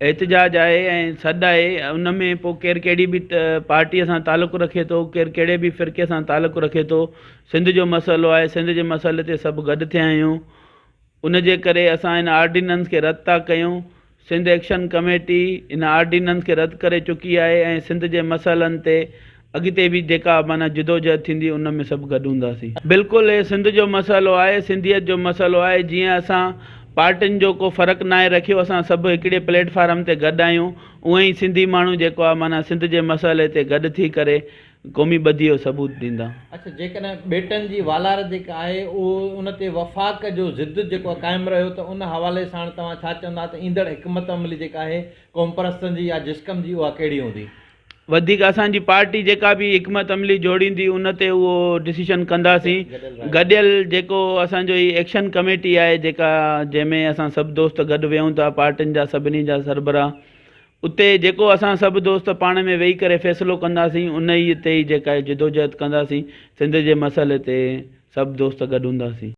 احتجاج آهي ۽ سڏ آهي ان ۾ پوء ڪير ڪهڙي به پارٽيء سان تعلق رکي ٿو ڪير ڪهڙي به فرقي سان تعلق رکي ٿو سنڌ جو مسئلو آهي سنڌ جي مسئلي تي سڀ گڏ ٿيا آهيون ان جي ڪري اسان ان آرڊيننس کي رد ٿا ڪيون سنڌ ايڪشن ڪميٽي ان آرڊيننس کي رد ڪري چڪي آهي ۽ سنڌ جي مسئلن تي اڳتي به جيڪا معنيٰ جدوجهد ٿيندي ان ۾ سڀ گڏ هونداسين. بلڪل هي سنڌ جو مسئلو آهي سنڌيت جو مسئلو آهي جيئن اسان پارٽين جو ڪو فرق ناهي رکيو اسان سڀ هڪڙي پليٽ فارم تي گڏ آهيون اونئن ئي سنڌي ماڻهو جيڪو آهي معنيٰ سنڌ جي مسئلي تي گڏ ٿي ڪري قومي ٻڌي جو ثبوت ڏيندا. اڇا جيڪڏهن ٻيٽن جي والار جيڪا آهي اهو ان تي وفاق جو ضد جيڪو آهي قائم رهيو ته ان حوالي ساڻ توهان ڇا چوندا ته ايندڙ حڪمت عملي جيڪا آهي قومپرستن جي يا جسقم جي اها ڪهڙي هوندي؟ وڌيڪ اسان جي پارٽي جيڪا به حڪمت عملي جوڙيندي ان تي اهو ڊسيشن ڪنداسين گڏيل جيڪو اسان جو هي ايڪشن ڪميٽي آهي جيڪا جنهن ۾ اسان سڀ دوست گڏ ويهون ٿا پارٽين جا سڀني جا سربراهه اتي جيڪو اسان سڀ دوست پاڻ ۾ ويهي ڪري فيصلو ڪنداسين انهي تي ئي جيڪا جدوجهد ڪنداسين سنڌ جي مسئلي تي سڀ دوست گڏ هونداسين.